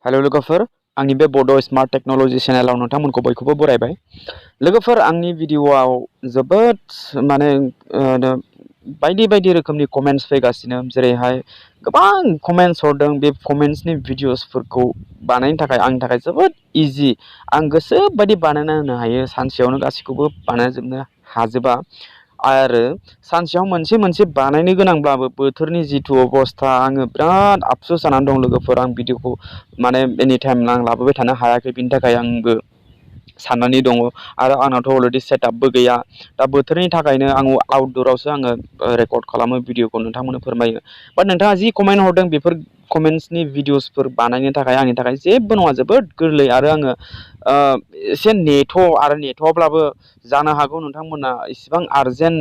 Hello लोगोफोर आंनि बे बड स्मार्ट टेक्नोलॉजी चेनेलाव नोंथांमोनखौ बयखौबो बरायबाय। लोगोफोर आंनि भिडिअआव जोबोद माने बायदि बायदि रोखोमनि कमेन्ट्स फैगासिनो, जेरैहाय गोबां कमेन्ट्स हरदों। बे कमेन्ट्सनि भिडिअसफोरखौ बानायनो थाखाय आंनि थाखाय जोबोद इजि। आं गोसो बायदि बानायना होनो हायो, सानसेयावनो गासैखौबो बानायजोबनो हाजोबा। आरो सानसेयाव मोनसे मोनसे बानायनो गोनांब्लाबो बोथोरनि जिथु अबस्था, आङो बिराद आफसोस जानानै दं लोगोफोर। आं भिडिअखौ माने एनि टाइम आं लाबोबाय थानो हायाखै, बिनि थाखाय आंबो साननानै दङ। आरो आंनावथ' अलरेडि सेटआपबो गैया। दा बोथोरनि थाखायनो आं आउटडोरावसो आङो रेकर्ड खालामो, भिडिअखौ नोंथांमोननो फोरमायो। बाट नोंथाङा जि कमेन्ट हरदों बेफोर कमेन्ट्सनि भिडिअसफोर बानायनो थाखाय आंनि थाखाय जेबो नङा, जोबोद गोरलै। आरो आङो एसे नेथ'वाब्लाबो जानो हागौ नोंथांमोना इसिबां आर्जेन्ट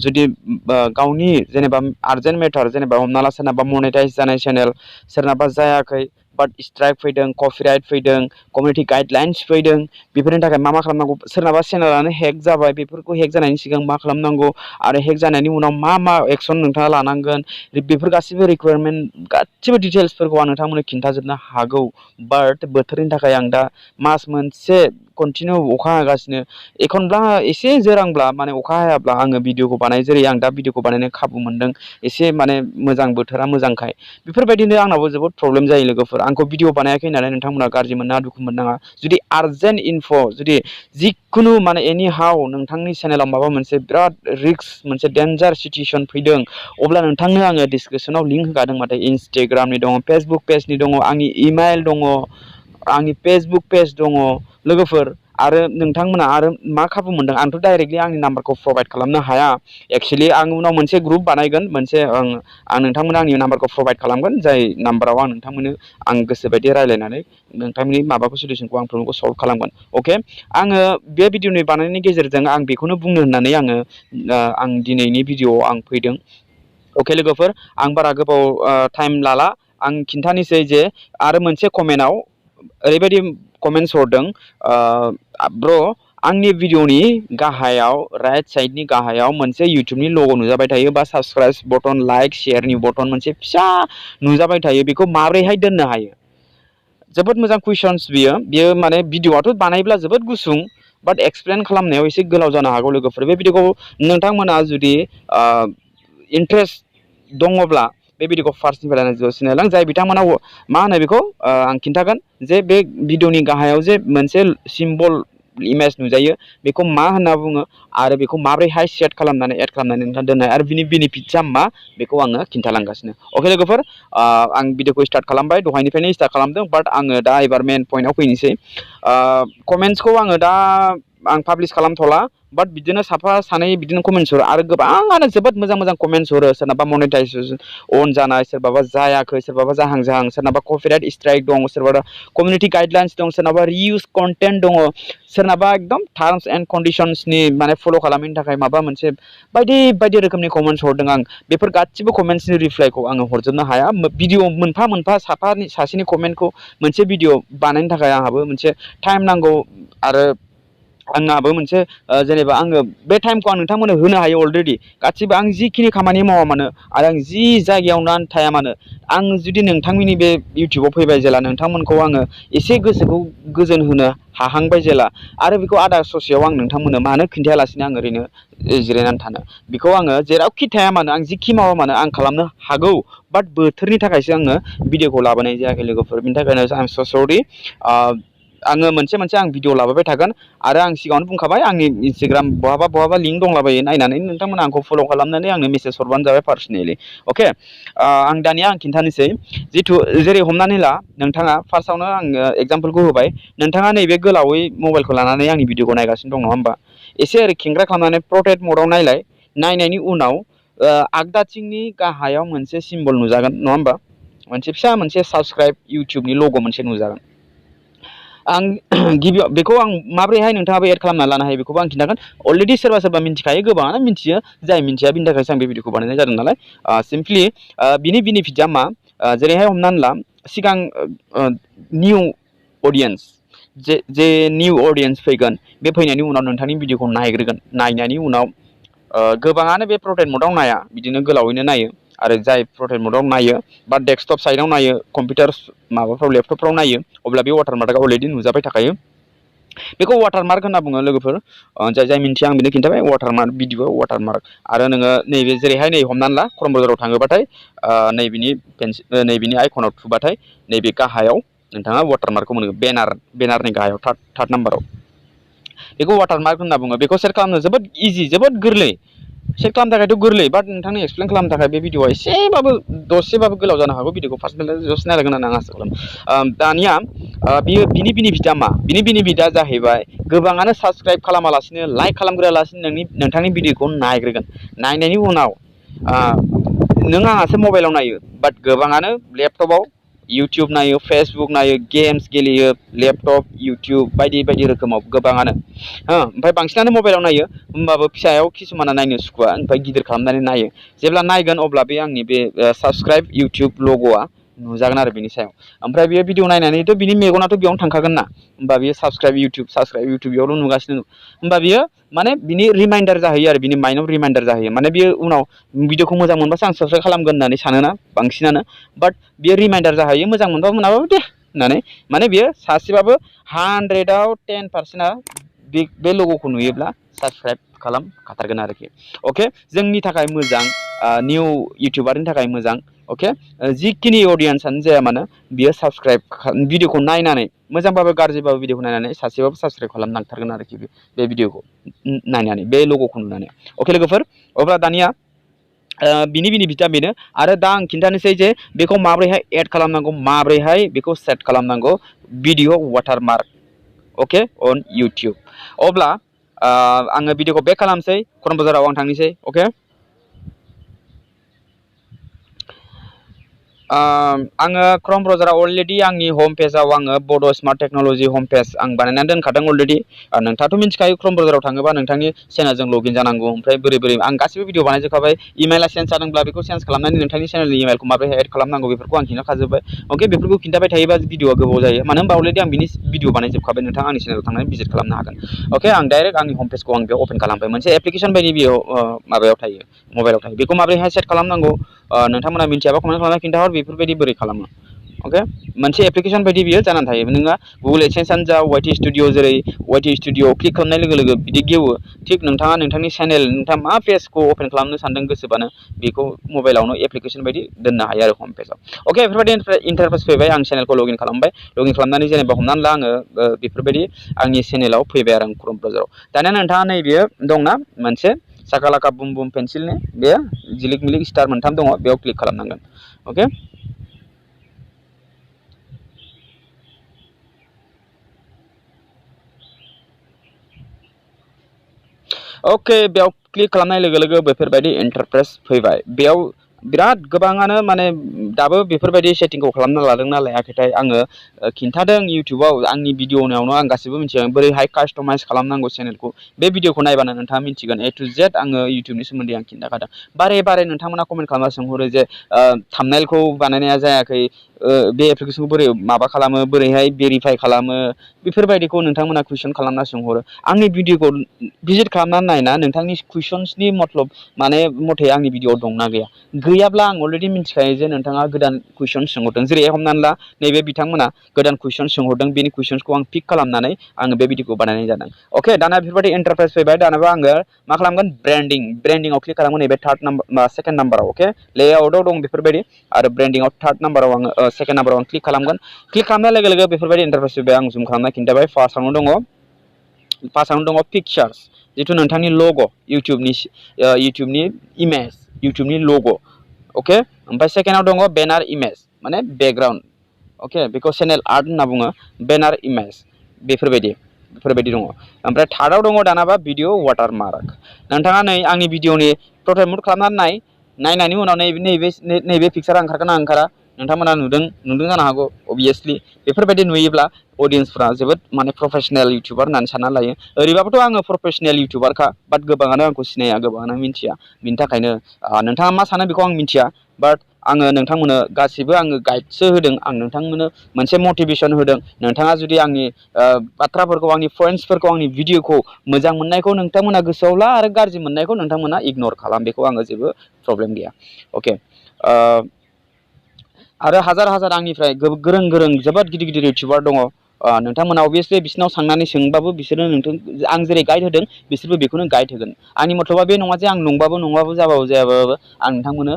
जुदि गावनि जेनेबा आर्जेन्ट मेटार, जेनेबा हमना ला सोरनाबा मनेटाइज जानाय चेनेल, सोरनाबा जायाखै बाट स्ट्राइक फैदों, कपिराइट फैदों, कमिउनिटि गाइडलाइन्स फैदों, बेफोरनि थाखाय मा खालामनांगौ, सोरनाबा चेनेलानो हेक जाबाय, बेफोरखौ हेक जानायनि सिगां मा खालामनांगौ, आरो हेक जानायनि उनाव मा एक्सन नोंथाङा लानांगोन, बेफोर गासिबो रिक्वायरमेन्ट गासिबो डिटेल्सफोरखौ आं नोंथांमोननो खिन्थाजोबनो हागौ। बाट बोथोरनि थाखाय आं दा मास मोनसे कन्टिनिउ अखा हागासिनो। एखनब्ला एसे जोरांब्ला माने अखा हायाब्ला आङो भिडिअखौ बानाय, जेरै आं दा भिडिअखौ बानायनो खाबु मोनदों, एसे माने मोजां बोथोरा मोजांखाय। बेफोरबायदिनो आंनावबो जोबोद प्रब्लेम जायो लोगोफोर। आंखौ भिडिअ बानायाखै होननानै नोंथांमोना गाज्रि मोननाङा, दुखु मोननाङा। जुदि आर्जेन्ट इनफ, जुदि जिखुनु माने एनि हाउ नोंथांनि चेनेलाव माबा मोनसे बिराद रिक्स, मोनसे डेन्जार सिचुएसन फैदों, अब्ला नोंथांनो आङो डिसक्रिपसनाव लिंक होखादों। माथो इन्सटाग्रामनि दङ, फेसबुक पेजनि दङ, आंनि इमेल दङ, आंनि फेसबुक पेज दङ लोगोफोर। आरो नोंथांमोना आरो मा खाबु मोनदों, आंथ' डाइरेक्टलि आंनि नाम्बारखौ प्रभाइड खालामनो हाया। एक्सुवेलि आं उनाव मोनसे ग्रुप बानायगोन, मोनसे आं नोंथांमोना आंनि नाम्बारखौ प्रभाइड खालामगोन, जाय नाम्बाराव आं नोंथांमोननो आं गोसोबायदि रायज्लायनानै नोंथांनि माबाखौ सलिउसनखौ आं प्रब्लेमखौ सल्भ खालामगोन। अके, आङो बे भिडिअनि बानायनायनि गेजेरजों आं बेखौनो बुंनो होननानै आं दिनैनि भिडिअआव आं फैदों। अके लोगोफोर, आं बारा गोबाव टाइम लाला, आं खिन्थानोसै जे आरो मोनसे कमेन्टआव ओरैबायदि कमेन्ट्स हरदों, ब्र' आंनि भिडिअनि गाहायाव राइट साइडनि गाहायाव मोनसे इउटुबनि लग' नुजाबाय थायो, बा साबस्क्राइब बटन, लाइक शेयारनि बटन मोनसे फिसा नुजाबाय थायो, बेखौ माबोरैहाय दोननो हायो? जोबोद मोजां कुइसन्स बियो माने भिडिअआथ' बानायब्ला जोबोद गुसुं, बाट एक्सप्लेन खालामनायाव एसे गोलाव जानो हागौ लोगोफोर। बे भिडिअखौ नोंथांमोना जुदि इन्ट्रेस्ट दङब्ला बे भिडिअखौ फार्स्टनिफ्राय नायजासिनो नायलां। जाय बिथांमोना मा होनो बेखौ आं खिन्थागोन जे बे भिडिअनि गाहायाव जे मोनसे सिम्बल इमेज नुजायो, बेखौ मा होनना बुङो, आरो बेखौ माबोरैहाय सेट खालामनानै एड खालामनानै नोंथाङा दोननाय, आरो बिनि बेनिफिट्सआ मा, बेखौ आङो खिन्थालांगासिनो। अके लोगोफोर, आं भिडिअखौ स्टार्ट खालामबाय, दहायनिफ्रायनो स्टार्ट खालामदों, बाट आङो दा एबार मेन पइन्टआव फैनोसै। कमेन्ट्सखौ आङो दा आं पाब्लिश खालामथ'ला, बाट बिदिनो साफा सानै बिदिनो कमेन्ट्स हरो, आरो गोबाङानो जोबोद मोजां मोजां कमेन्ट्स हरो। सोरनाबा मनेटाइजेसन अन जानाय, सोरबाबा जायाखै, सोरबाबा जाहां जाहां, सोरनाबा कपिराइट स्ट्राइक दं, सोरबाबा कमिउनिटि गाइडलाइन्स दं, सोरनाबा रिइउज कन्टेन्ट दङ, सोरनाबा एकदम टार्म्स एन्ड कन्डिसन्सनि माने फल' खालामैनि थाखाय माबा मोनसे बायदि बायदि रोखोमनि कमेन्ट्स हरदों। आं बेफोर गासिबो कमेन्ट्सनि रिप्लाइखौ आङो हरजोबनो हाया। भिडिअ मोनफा मोनफा सासेनि कमेन्टखौ मोनसे भिडिअ बानायनो थाखाय आंहाबो मोनसे टाइम नांगौ, आरो आंनाबो मोनसे जेनेबा आङो बे टाइमखौ आं नोंथांमोननो होनो हायो अलरेडि। गासिबो आं जिखिनि खामानि मावा मानो, आरो आं जि जायगायावनो थाया मानो, आं जुदि नोंथांमोननि बे इउटुबाव फैबाय जेला, नोंथांमोनखौ आङो एसे गोसोखौ गोजोन होनो हाहांबाय जेला, आरो बेखौ आदा ससेयाव आं नोंथांमोननो मानो खिन्थायालासिनो आं ओरैनो जिरायनानै थानो, बेखौ आङो जेरावखि थाया मानो, आं जिखि मावा मानो आं खालामनो हागौ। बाट बोथोरनि थाखायसो आङो भिडिअखौ लाबोनाय जायाखै लोगोफोर। बिनि थाखायनो आं सरि। आङो मोनसे आं भिडिअ लाबोबाय थागोन, आरो आं सिगाङावनो बुंखाबाय, आंनि इन्सटाग्राम बहाबा लिंक दंलाबायो, नायनानै नोंथांमोना आंखौ फल' खालामनानै आंनो मेसेज हरबानो जाबाय पार्सनेलि। अके, आं दानिया आं खिन्थानोसै, जेरै हमनानै ला, नोंथाङा फार्स्टआवनो आङो एग्जाम्पलखौ होबाय, नोंथाङा नैबे गोलावै मबाइलखौ लानानै आंनि भिडिअखौ नायगासिनो दं नङा होमबा? एसे ओरै खेंग्रा खालामनानै प्रटेक्ट मडआव नायनायनि उनाव आगदाथिंनि गाहायाव मोनसे सिम्बल नुजागोन नङा होमबा? मोनसे साबस्क्राइब इउटुबनि लग' मोनसे नुजागोन। आं गिबियाव बेखौ आं माबोरैहाय नोंथाङाबो एड खालामना लानो हायो बेखौबो आं खिन्थागोन। अलरेडि सोरबा मिन्थिखायो, गोबाङानो मिन्थियो, जाय मिन्थिया बिनि थाखायसो आं बे भिडिअखौ बानायनाय जादों नालाय। सिम्पलि बिनि बेनिफिटआ मा, जेरैहाय हमनानै ला, सिगां निउ अडियेन्स जे निउ अडियेन्स फैगोन, बे फैनायनि उनाव नोंथांनि भिडिअखौ नायग्रोगोन, नायनायनि उनाव गोबाङानो बे प्रटेक्ट मडआव नाया, बिदिनो गोलावैनो नायो, आरो जाय पर्ट्रेट मोडआव नायो बा डेस्कटप साइडआव नायो कम्पिउटार माबाफ्राव लेपटपफ्राव नायो अब्ला बे वाटारमार्कआ अलरेडि नुजाबाय थाखायो बेखौ वाटारमार्क होनना बुङो लोगोफोर जाय मिन्थिया आं बेनो खिन्थाबाय वाटारमार्क भिडिअ वाटारमार्क आरो नोङो नैबे जेरैहाय नै हमनानै ला क्रम ब्राउजाराव थाङोबाथाय नैबेनि आइकनाव थुबाथाय नैबे गाहायाव नोंथाङा वाटारमार्कखौ मोनो बेनारनि गाहायाव थार्ड नाम्बाराव बेखौ वाटारमार्क होनना बुङो बेखौ सेट खालामनो जोबोद इजि जोबोद गोरलै सेट खालामनो थाखायथ' गोरलै बाट नोंथांनि एक्सप्लेन खालामनो थाखाय बे भिडिअआ एसेबाबो दसेबाबो गोलाव जानो हागौ भिडिअखौ फार्स्टनिफ्राय जस्ट नायलांगोन होननानै आं आसा खालामो दानिया बिनि बेनिफिटआ मा बिनि बेनिफिटआ जाहैबाय गोबाङानो साबस्क्राइब खालामालासिनो लाइक खालामग्रोआलासिनो नोंथांनि भिडिअखौ नायग्रोगोन नायनायनि उनाव नों आंहासो मबाइलाव नायो बाट गोबाङानो लेपटपाव इउटुब नायो फेसबुक नायो गेम्स गेलेयो लेपटप इउटुब बायदि बायदि रोखोमाव गोबाङानो ओमफ्राय बांसिनानो मबाइलाव नायो होमबाबो फिसायाव किसुमाना नायनो सुखुवा ओमफ्राय गिदिर खालामनानै नायो जेब्ला नायगोन अब्ला बे आंनि बे साबस्क्राइब इउटुब लग'आ नुजागोन आरो बिनि सायाव ओमफ्राय बेयो भिडिअ नायनानैथ' बिनि मेगनाथ' बेयावनो थांखागोन ना होमबा बेयो साबस्क्राइब इउटुब बेयावल' नुगासिनो होमबा बियो माने बिनि रिमाइन्डार जाहैयो आरो बिनि माइन्डआव रिमाइन्डार जाहैयो माने बियो उनाव भिडिअखौ मोजां मोनबासो आं साबस्क्राइब खालामगोन होननानै सानोना बांसिनानो बाट बियो रिमाइन्डार जाहैयो मोजां मोनबाबो मोनाबाबो दे होननानै माने बियो सासेबाबो 100आव 10%आ बे लग'खौ नुयोब्ला साबस्क्राइब खालामखाथारगोन आरोखि अके जोंनि थाखाय मोजां निउ इउटुबारनि थाखाय मोजां अके जिखिनि अडियेन्सआनो जाया मानो बियो साबस्क्राइब भिडिअखौ नायनानै मोजांबाबो गाज्रिबाबो भिडिअखौ नायनानै सासेबाबो साबस्क्राइब खालामनांथारगोन आरोखि बे भिडिअखौ नायनानै बे लग'खौ नुनानै अके लोगोफोर अब्ला दानिया बिनि बेनिफिटआ बेनो आरो दा आं खिन्थानोसै जे बेखौ माबोरैहाय एड खालामनांगौ माबोरैहाय बेखौ सेट खालामनांगौ भिडिअ वाटारमार्क अके अन इउटुब अब्ला आङो भिडिअखौ बेक खालामसै क्रम ब्राउजाराव आं थांनोसै अके आङो क्रम ब्राउजाराव अलरेडि आंनि हम पेजाव आङो बड' स्मार्ट टेक्न'लजि हम पेज आं बानायनानै दोनखादों अलरेडि नोंथाङाथ' मिथिखायो क्रम ब्राउजाराव थाङोबा नोंथांनि चेनेलजों लगइन जानांगौ ओमफ्राय बोरै आं गासिबो भिडिअ बानायजोबखाबाय इमेला चेन्ज जादोंब्ला बेखौ चेन्ज खालामनानै नोंथांनि चेनेलनि इमेलखौ माबोरै एड खालामनांगौ बेफोरखौ आं खिन्थाखाजोब्बाय अके बेफोरखौ खिन्थाबाय थायोबा भिडिअआ गोबाव जायो मानो होनबा अलरेडि आं बिनि भिडिअ बानायजोबखाबाय नोंथाङा आंनि चेनेलाव थांनानै भिजिट खालामनो हागोन अके आं डाइरेक्ट आंनि हम पेजखौ आं बेयाव अपेन खालामबाय मोनसे एप्लिकेसन बायदि बेयाव माबायाव थायो मबाइलाव थायो बेखौ माबोरैहाय सेट खालामनांगौ नोंथांमोना मिन्थियाबा कमेन्ट खालामना खिन्थाहर बेफोरबायदि बोरै खालामो अके मोनसे एप्लिकेसन बायदि बियो जानानै थायो नोंहा गुगोल एडसेन्सआनो जा वाइटि स्टुडिअ जेरै वाइटि स्टुडिअ क्लिक खालामनाय लोगो लोगो बिदि गेवो थिग नोंथाङा नोंथांनि चेनेल नोंथाङा मा पेजखौ अपेन खालामनो सानदों गोसोबानो बेखौ मबाइलावनो एप्लिकेसन बायदि दोननो हायो आरो हम पेजाव अके बेफोरबायदि इन्टारफेस फैबाय आं चेनेलखौ लगइन खालामबाय लगइन खालामनानै जेनेबा हमनानै ला आङो बेफोरबायदि आंनि चेनेलाव फैबाय आरो आं क्रम ब्राउजाराव दानिया नोंथाङा नैबेयो दंना मोनसे साकालाका बुम बुम पेन्सिलनि बे जिलिक मिलिक स्टार मोनथाम दङ बेयाव क्लिक खालामनांगोन अके ओके बेयाव क्लिक खालामनाय लोगो लोगो बेफोरबायदि इन्टारफेस फैबाय बेयाव बिराद गोबाङानो माने दाबो बेफोरबायदि सेटिंखौ खालामना लादोंना लायाखैथाय आङो खिन्थादों इउटुबाव आंनि भिडिअ'नावनो आं गासिबो मिथिगोन बोरैहाय कास्टमाइज खालामनांगौ चेनेलखौ बे भिडिअ'खौ नायबानो नोंथाङा मिथिगोन ए टु जेड आङो इउटुबनि सोमोन्दै आं खिन्थाखादों बारे नोंथांमोना कमेन्ट खालामना सोंहरो जे थाम्बनेलखौ बानायनाया जायाखै बे एप्लिकेसनखौ बोरै माबा खालामो बोरैहाय भेरिफाइ खालामो बेफोरबायदिखौ नोंथांमोना कुइसन खालामना सोंहरो आंनि भिडिअ'खौ भिजिट खालामनानै नायना नोंथांनि कुइसन्सनि मतलब माने मथे आंनि भिडिअ'आव दंना गैयाब्ला आं अलरेडि मिथिखायो जे नोंथाङा गोदान कुइसन सोंहरदों जेरै हमनानै ला नैबे बिथांमोना गोदान कुइसन सोंहरदों बेनि कुइसन्सखौ आं पिक खालामनानै आङो बे भिडिअ'खौ बानायनाय जादों अके दाना बेफोरबायदि इन्टारफेस फैबाय दानाबा आङो मा खालामगोन ब्रेन्डिंआव क्लिक खालामगोन नैबे सेकेन्ड नाम्बाराव अके लेआउटआव दं बेफोरबायदि आरो ब्रेन्डिंआव थार्ड नाम्बाराव आङो सेकेन्ड नाम्बाराव आं क्लिक खालामगोन क्लिक खालामनाय लोगो लोगो बेफोरबायदि इन्टारफेस फैबाय आं जुम खालामना खिन्थाबाय फार्स्टआवनो दङ पिक्चार्स जिथु नोंथांनि लग' इउटुबनि इमेज इउटुबनि लग' अके ओमफ्राय सेकेन्डआव दङ बेनार इमेज माने बेकग्राउन्ड अके बेखौ चेनेल आर्ट होनना बुङो बेनार इमेज बेफोरबायदि दङ ओमफ्राय थार्डआव दङ दानाबा भिडिअ वाटारमार्क नोंथाङा नै आंनि भिडिअनि प्रटेक्ट मुड खालामनानै नायनायनि उनाव नैबे पिक्सारा ओंखारगोना ओंखारा नोंथांमोना नुदों जानो हागौ अबियासलि बेफोरबायदि नुयोब्ला अडियेन्सफ्रा जोबोद माने प्रफेसनेल इउटुबार होननानै सानना लायो ओरैबाबोथ' आङो प्रफेसनेल इउटुबारखा बाट गोबाङानो आंखौ सिनाया गोबाङानो मिन्थिया बिनि थाखायनो नोंथाङा मा सानो बेखौ आं मिन्थिया बाट आङो नोंथांमोननो गासिबो आङो गाइडसो होदों आं नोंथांमोननो मोनसे मटिभेसन होदों नोंथाङा जुदि आंनि बाथ्राफोरखौ आंनि पइन्ट्सफोरखौ आंनि भिडिअखौ मोजां मोननायखौ नोंथांमोना गोसोआव ला आरो गाज्रि मोननायखौ नोंथांमोना इगनर खालाम बेखौ आङो जेबो प्रब्लेम गैया अके आरो हाजार हाजार आंनिफ्राय गोरों गोरों जोबोद गिदिर गिदिर इउटिउबार दङ नोंथांमोना अबियसलि बिसोरनाव थांनानै सोंबाबो बिसोरो आं जेरै गाइड होदों बिसोरबो बेखौनो गाइड होगोन आंनि मथलबा बे नङा जे आं नंबाबो जाबाबो जायाबाबो आं नोंथांमोननो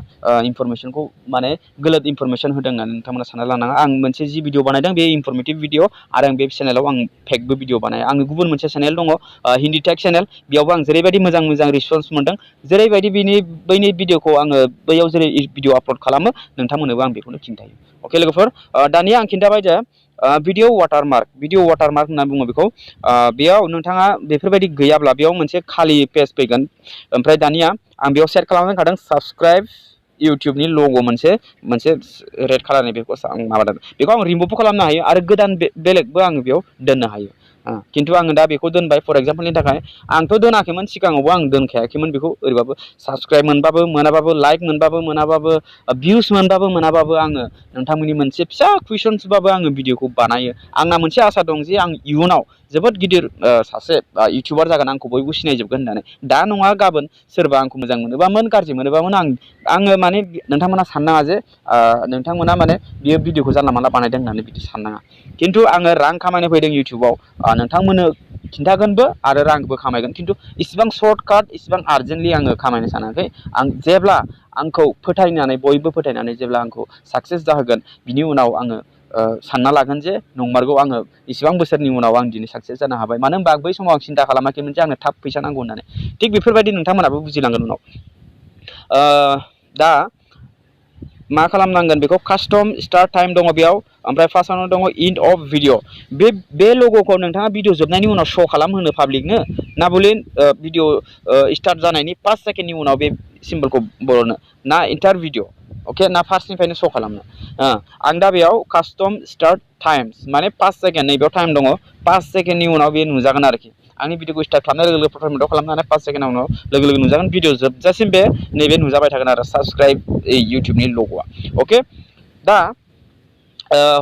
इनफरमेसनखौ माने गलत इनफरमेसन होदों होननानै नोंथांमोना सानना लानाङा आं मोनसे जि भिडिअ बानायदों बे इनफरमेटिभ भिडिअ आरो आं बे चेनेलाव आं फेकबो भिडिअ बानाया आंनि गुबुन मोनसे चेनेल दङ हिन्दी टेक चेनेल बेयावबो आं जेरैबायदि मोजां मोजां रिसपन्स मोनदों जेरैबायदि बैनि भिडिअखौ आङो बैयाव जेरै भिडिअ आपल'ड खालामो नोंथांमोननोबो आं बेखौनो खिन्थायो अके लोगोफोर दानिया आं खिन्थाबाय जे भिडिअ वाटारमार्क होनना बुङो बेखौ बेयाव नोंथाङा बेफोरबायदि गैयाब्ला बेयाव मोनसे खालि पेज फैगोन ओमफ्राय दानिया आं बेयाव सेट खालामनो होखादों साबसक्राइब इउटुबनि लग' मोनसे रेड कालारनि बेखौ आं माबादों बेखौ आं रिमुभबो खालामनो हायो आरो गोदान बेलेगबो आङो बेयाव दोननो हायो खिन्थु आङो दा बेखौ दोनबाय फर एग्जाम्पलनि थाखाय आंथ' दोनाखैमोन सिगाङावबो आं दोनखायाखैमोन बेखौ ओरैबाबो साबसक्राइब मोनबाबो मोनाबाबो लाइक मोनबाबो मोनाबाबो भिउस मोनबाबो मोनाबाबो आङो नोंथांमोननि मोनसे फिसा कुइसन्सबाबो आङो भिडिअखौ बानायो आंना मोनसे आसा दं जे आं इयुनाव जोबोद गिदिर सासे इउटिउबार जागोन आंखौ बयबो सिनायजोबगोन होननानै दा नङा गाबोन सोरबा आंखौ मोजां मोनोबामोन गाज्रि मोनोबामोन आङो माने नोंथांमोना साननाङा जे नोंथांमोना माने बियो भिडिअखौ जानला मानला बानायदों होननानै बिदि साननाङा खिन्थु आङो रां खामायनो फैदों इउटिउबाव नोंथांमोननो खिन्थागोनबो आरो रांबो खामायगोन खिन्थु इसिबां सर्टकाट इसिबां आर्जेन्टलि आङो खामायनो सानाखै आं जेब्ला आंखौ फोथायनानै बयबो फोथायनानै जेब्ला आंखौ साक्सेस जाहोगोन बिनि उनाव आङो सानना लागोन जे नंमारगौ आङो इसिबां बोसोरनि उनाव आं दिनै साक्सेस जानो हाबाय मानो होनबा बै समाव आं सिन्था खालामाखैमोन जे आंनो थाब फैसा नांगौ होननानै थिग बेफोरबायदि नोंथांमोनाबो बुजिलांगोन उनाव दा मा खालामनांगोन बेखौ कास्टम स्टार्ट टाइम दङ बेयाव ओमफ्राय फार्स्टआवनो दङ इन्ड अफ भिडिअ बे लग'खौ नोंथाङा भिडिअ जोबनायनि उनाव शो खालामहोनो पाब्लिकनो ना बले भिडिअ स्टार्ट जानायनि 5 सेकेन्डनि उनाव बे सिम्बलखौ बर'नो ना इन्टार भिडिअ अके ना फार्स्टनिफ्रायनो शो खालामनो आं दा बेयाव कास्टम स्टार्ट टाइम्स माने 5 सेकेन्ड नैबेयाव टाइम दङ 5 सेकेन्डनि उनाव बे नुजागोन आरोखि आंनि भिडिअखौ स्टार्ट खालामनाय लोगो लोगो प्रथमआव खालामनानै 5 सेकेन्ड उनाव लोगो लोगो नुजागोन भिडिअ जोबजासिम बे नैबे नुजाबाय थागोन आरो साबसक्राइब इउटुबनि लग'आ अके दा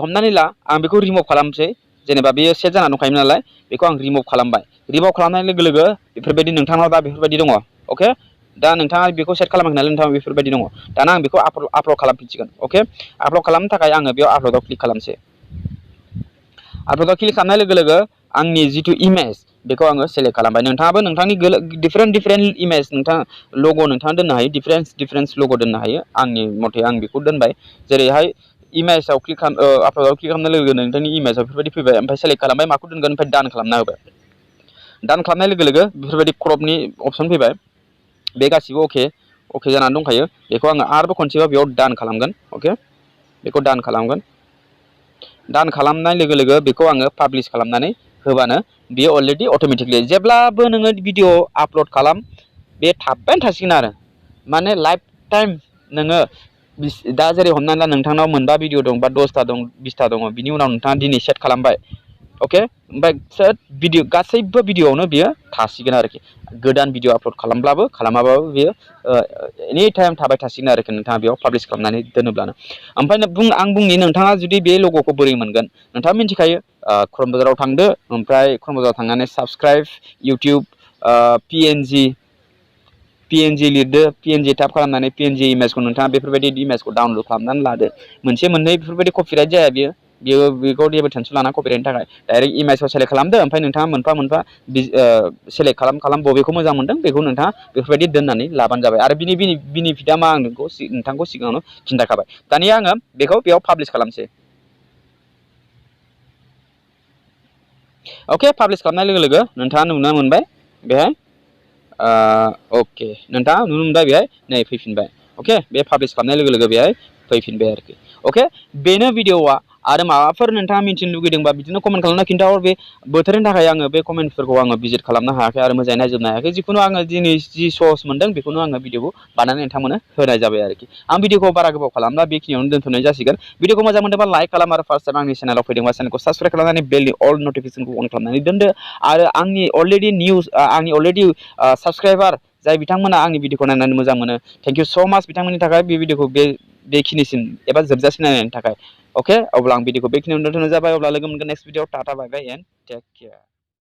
हमनानै ला आं बेखौ रिमुभ खालामसै जेनेबा बेयो सेट जाना दंखायोमोन नालाय बेखौ आं रिमुभ खालामबाय रिमुभ खालामनाय लोगो लोगो बेफोरबायदि नोंथांनाव दा बेफोरबायदि दङ अके दा नोंथाङा बेखौ सेट खालामाखै नालाय नोंथाङा बेफोरबायदि दङ दाना आं बेखौ आपल'ड खालामफिनसिगोन अके आपल'ड खालामनो थाखाय आङो बेयाव आपल'डआव क्लिक खालामसै आपल'डआव क्लिक खालामनाय लोगो लोगो आंनि जिथु इमेज बेखौ आङो सेलेक्ट खालामबाय नोंथाङाबो नोंथांनि डिफारेन्ट इमेज नोंथाङा लग' नोंथाङा दोननो हायो डिफारेन्ट लग' दोननो हायो आंनि मथे आं बेखौ दोनबाय जेरैहाय इमेजाव आपल'डआव क्लिक खालामनाय लोगो लोगो नोंथांनि इमेजाव बेफोरबायदि फैबाय ओमफ्राय सेलेक्ट खालामबाय माखौ दोनगोन ओमफ्राय दान खालामना होबाय दान खालामनाय लोगो लोगो बेफोरबायदि क्रपनि अपसन फैबाय बे गासिबो अके जानानै दंखायो बेखौ आङो आरोबाव खनसेबाव बेयाव दान खालामगोन अके बेखौ दान खालामगोन दान खालामनाय लोगो लोगो बेखौ आङो पाब्लिश खालामनानै होबानो बेयो अलरेडि अट'मेटिकलि जेब्लाबो नोङो भिडिअ आपल'ड खालाम बे थाबबायानो थासिगोन आरो माने लाइफ टाइम नोङो दा जेरै हमनानै ला नोंथांनाव मोनबा भिडिअ दं बा 10ता दं 20ता दङ बिनि उनाव नोंथाङा दिनै सेट खालामबाय अके ओमफ्राय भिडिअ गासैबो भिडिअआवनो बियो थासिगोन आरोखि गोदान भिडिअ आपल'ड खालामब्लाबो खालामाबाबो बियो एनि टाइम थाबाय थासिगोन आरोखि नोंथाङा बेयाव पाब्लिश खालामनानै दोनोब्लानो ओमफ्राय आं बुंनि नोंथाङा जुदि बे लग'खौ बोरै मोनगोन नोंथाङा मिन्थिखायो क्रम बाजाराव थांदो ओमफ्राय क्रम बाजाराव थांनानै subscribe YouTube PNG लिरदो PNG type खालामनानै PNG इमेजखौ नोंथाङा बेफोरबायदि इमेजखौ डाउनलड खालामनानै लादो मोनसे मोननै बेफोरबायदि कपिराइट जाया बेखौ जेबो टेनसन लाना कपिराइटनि थाखाय डाइरेक्ट इमेजखौ सेलेक्ट खालामदो ओमफ्राय नोंथाङा मोनफा मोनफा सेलेक्ट खालाम बबेखौ मोजां मोनदों बेखौ नोंथाङा बेफोरबायदि दोननानै लाबानो जाबाय आरो बिनि बेनिफिटआ मा आं नोंथांखौ सिगाङावनो खिन्थाखाबाय दानिया आङो बेखौ बेयाव पाब्लिश खालामसै अके पाब्लिश खालामनाय लोगो लोगो नोंथाङा नुनो मोनबाय बेहाय अके नोंथाङा नुनो मोनबाय बेहाय नै फैफिनबाय अके बे पाब्लिश खालामनाय लोगो लोगो बेहाय फैफिनबाय आरोखि अके बेनो भिडिअआ आरो माबाफोर नोंथाङा मिन्थिनो लुगैदोंबा बिदिनो कमेन्ट खालामना खिन्थाहर बे बोथोरनि थाखाय आङो बे कमेन्टफोरखौ आङो भिजिट खालामनो हायाखै आरो मोजाङै नायजोबनो हायाखै जिखुनु आङो दिनै जि सहस मोनदों बेखौनो आङो भिडिअखौ बानायनानै नोंथांमोननो होनाय जाबाय आरोखि आं भिडिअखौ बारा गोबाव खालामला बेखिनियावनो दोनथ'नाय जासिगोन भिडिअखौ मोजां मोनदोंबा लाइक खालाम आरो फार्स्ट टाइम आंनि चेनेलाव फैदोंबा चेनेलखौ साबसक्राइब खालामनानै बेलनि अल नटिफिकेसनखौ अन खालामनानै दोनदो आरो आंनि अलरेडि साबसक्राइबार जाय बिथांमोना आंनि भिडिअखौ नायनानै मोजां मोनो थेंक इउ स' माच बिथांमोननि थाखाय बे भिडिअखौ बेखिनिसिम एबा जोबजासिम नायनायनि थाखाय अके अब्ला आं भिडिअखौ बेखिनियावनो दोनथ'नाय जाबाय अब्ला लोगो मोनगोन next video tata bye bye and take care